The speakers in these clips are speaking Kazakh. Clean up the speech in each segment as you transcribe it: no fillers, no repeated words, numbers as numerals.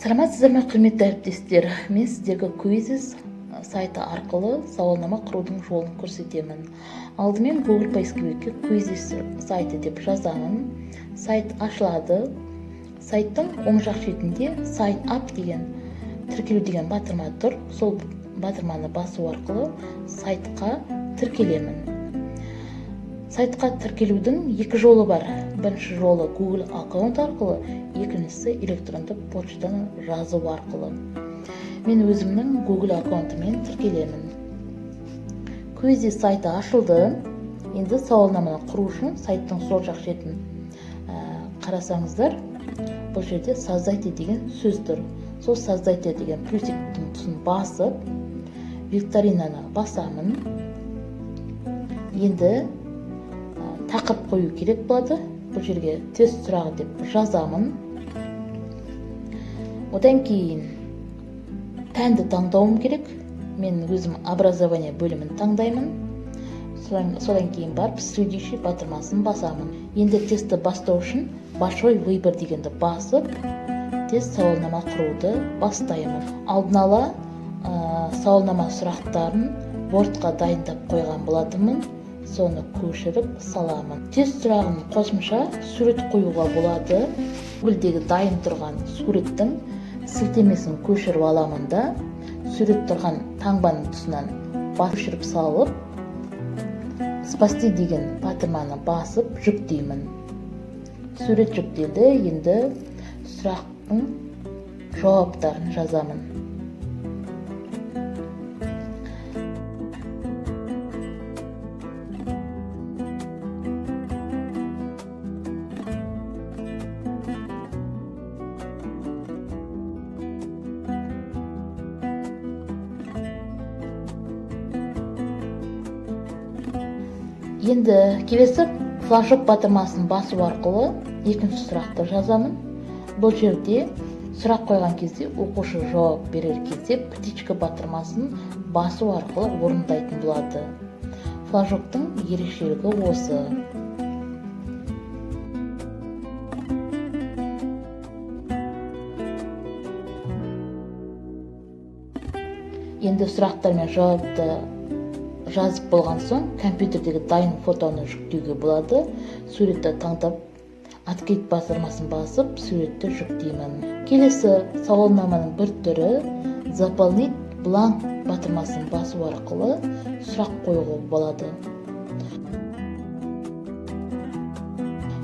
Саламатсыздар ма, құрметті әріптестер! Мен сіздерге Quizizz сайты арқылы сауалнама құрудың жолын көрсетемін. Алдымен Google поисковикке Quizizz сайты деп жазамын. Сайт ашылады. Сайттың оң жақ шетінде Sign up деген, тіркелу деген батырма тұр. Сол батырманы басу арқылы сайтқа тіркелемін. Сайтқа тіркелудің екі жолы бар: бірінші жолы Google аккаунт арқылы, екіншісі электронды почтаны жазу арқылы. Мен өзімнің Google аккаунтымен тіркелемін. Quizizz сайты ашылды. Енді сауалнаманы құру үшін сайттың сол жақ шетін қарасаңыздар, бұл жерде «Создайте» деген сөз тұр. Сол «Создайте» деген плюсиктің тұсын басып, викторинаны басамын. Енді тақырып қою керек болады. Бұл жерге «Тест сұрағы» деп жазамын. Одан кейін пәнді таңдауым керек. Мен өзім образование бөлімін таңдаймын. Содан кейін барып «Следующий» батырмасын басамын. Енді тестті бастау үшін «Большой выбор» дегенді басып, тест сауалнама құруды бастаймын. Алдын ала сауалнама сұрақтарын Wordқа дайындап қойған болатынмын, соны көшіріп саламын. Тест сұрағын қосымша сурет қоюға болады. Гуглдегі дайын тұрған суреттің сілтемесін көшіріп аламын да, сурет тұрған таңбаның тұсынан көшіріп салып, «Спасти» деген батырманы басып жүктеймін. Сурет жүктелді. Енді сұрақтың жауаптарын жазамын. Енді келесі флажок батырмасын басу арқылы екінші сұрақты жазамын. Бұл жерде сұрақ қойған кезде оқушы жауап берер кезде птичка батырмасын басу арқылы орындайтын болады. Флажоктың ерекшелігі осы. Енді сұрақтар мен жауапты жазып болған соң, компьютердегі дайын фотоны жүктеуге болады. Суретті таңдап, «Открыть» батырмасын басып, суретті жүктеймін. Келесі сауалнаманың бір түрі «Заполнить бланк» батырмасын басу арқылы сұрақ қоюға болады.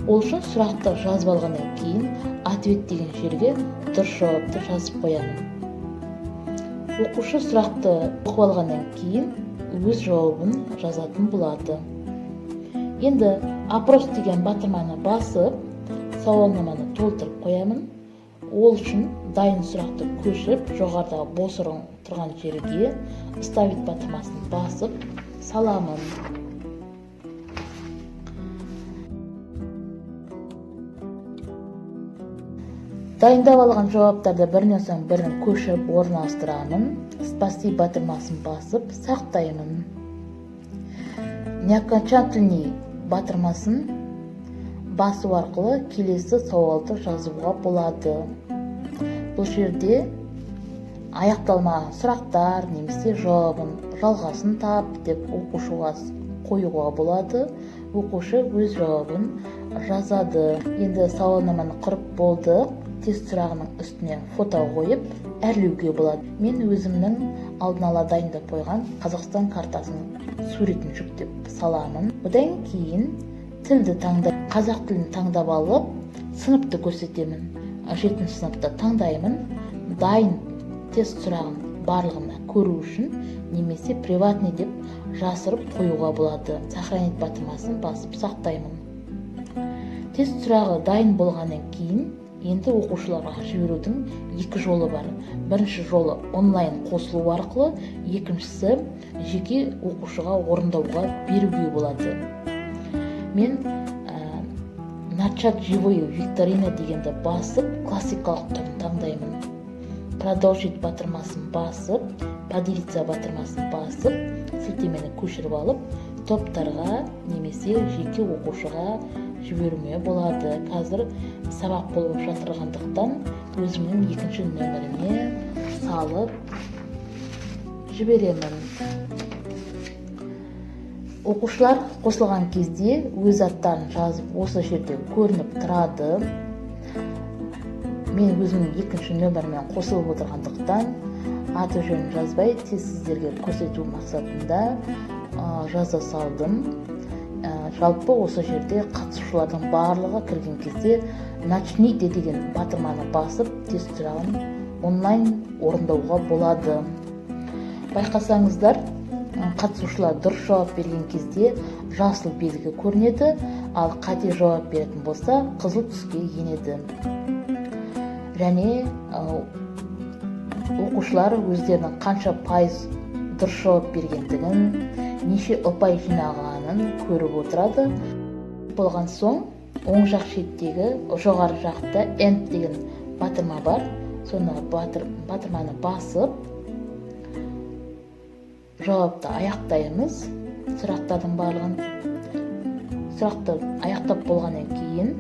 Ол үшін сұрақты жазып алғаннан кейін «Ответ» деген жерге дұрыс жауапты жазып қоямын. Оқушы сұрақты оқып алғаннан кейін өз жауабын жазатын болады. Енді «Опрос» деген батырманы басып, сауалнаманы толтырып қоямын. Ол үшін дайын сұрақты көшіріп, жоғарыдағы бос орын тұрған жерге «Вставить» батырмасын басып саламын. Дайындап алған жауаптарды бірінен соң бірін көшіріп орналастырамын. «Спасти» батырмасын басып сақтаймын. «Неокончательный» батырмасын басу арқылы келесі сауалды жазуға болады. Бұл жерде аяқталмаған сұрақтар немесе жауабын жалғасын тап деп оқушыға қоюға болады. Оқушы өз жауабын жазады. Енді сауалнаманы құрып болдық. Тест сұрағының үстіне фото қойып әрлеуге болады. Мен өзімнің алдын ала дайындап қойған Қазақстан картасының суретін жүктеп саламын. Одан кейін тілді таңда, қазақ тілін таңдап алып, сыныпты көрсетемін. Жетінші сыныпты таңдаймын. Дайын тест сұрағын барлығына көру үшін немесе «Приватный» деп жасырып қоюға болады. «Сохранить» батырмасын басып сақтаймын. Тест сұрағы дайын болғаннан кейін енді оқушыларға жіберудің екі жолы бар: бірінші жолы онлайн қосылу арқылы, екіншісі жеке оқушыға орындауға беруге болады. Мен «Начать живую викторина» дегенді басып, классикалық түрін таңдаймын. «Продолжить» батырмасын басып, «Поделиться» батырмасын басып, сілтемені көшіріп алып, топтарға немесе жеке оқушыға жіберуіме болады. Қазір сабақ болып жатырғандықтан, өзімнің екінші нөміріме салып жіберемін. Оқушылар қосылған кезде өз аттарын жазып, осы жерде көрініп тұрады. Мен өзімнің екінші нөмірімен қосылып отырғандықтан, аты жөнін жазбай, тез сіздерге көрсету мақсатында жаза салдым. Жалпы осы жерде қатысушылардың барлығы кірген кезде «Начните» деген батырманы басып, тест сұрағын онлайн орындауға болады. Байқасаңыздар, қатысушылар дұрыс жауап берген кезде жасыл белгі көрінеді, ал қате жауап беретін болса, қызыл түске енеді. Және оқушылар өздерінің қанша пайыз дұрыс жауап бергендігін, неше ұпай жинағанын көріп отырады. Болған соң, оң жақ шеттегі жоғары жақта «End» деген батырма бар. Соны батырманы басып, жауапты аяқтаймыз сұрақтардың барлығын. Сұрақты аяқтап болғаннан кейін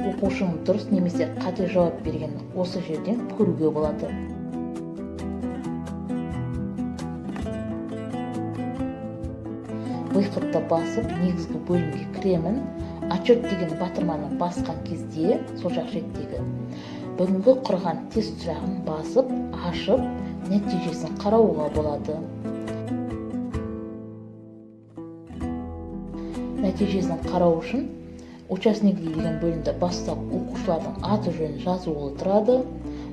оқушының дұрыс немесе қате жауап бергенін осы жерден көруге болады. «Выход» ты басып, негізгі бөлімге кіремін. «Отчет» деген батырманы басқан кезде сол жақ шеттегі бүгінгі құрған тест сұрағын басып ашып, нәтижесін қарауға болады. Нәтижесін қарау үшін «Участники» деген бөлімді бассақ, оқушылардың аты жөнін жазулы тұрады.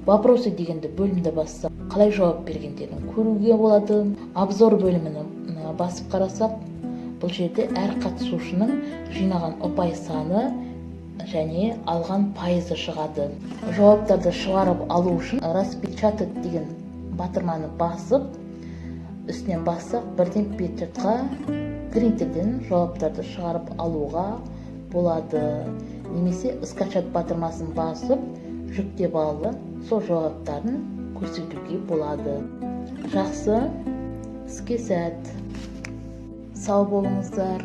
«Вопросы» дегенді бөлімді бассақ, қалай жауап бергендерін көруге болады. «Обзор» бөлімін басып қарасақ, бұл жерде әр қатысушының жинаған ұпай саны және алған пайызы шығады. Жауаптарды шығарып алу үшін «Распечатать» деген батырманы басып, үстінен бассақ, бірден печать қа, принтерден жауаптарды шығарып алуға болады немесе «Скачать» батырмасын басып, жүктеп алып, сол жауаптарын көрсетуге болады. Жақсы, іске сәт, сау болыңыздар!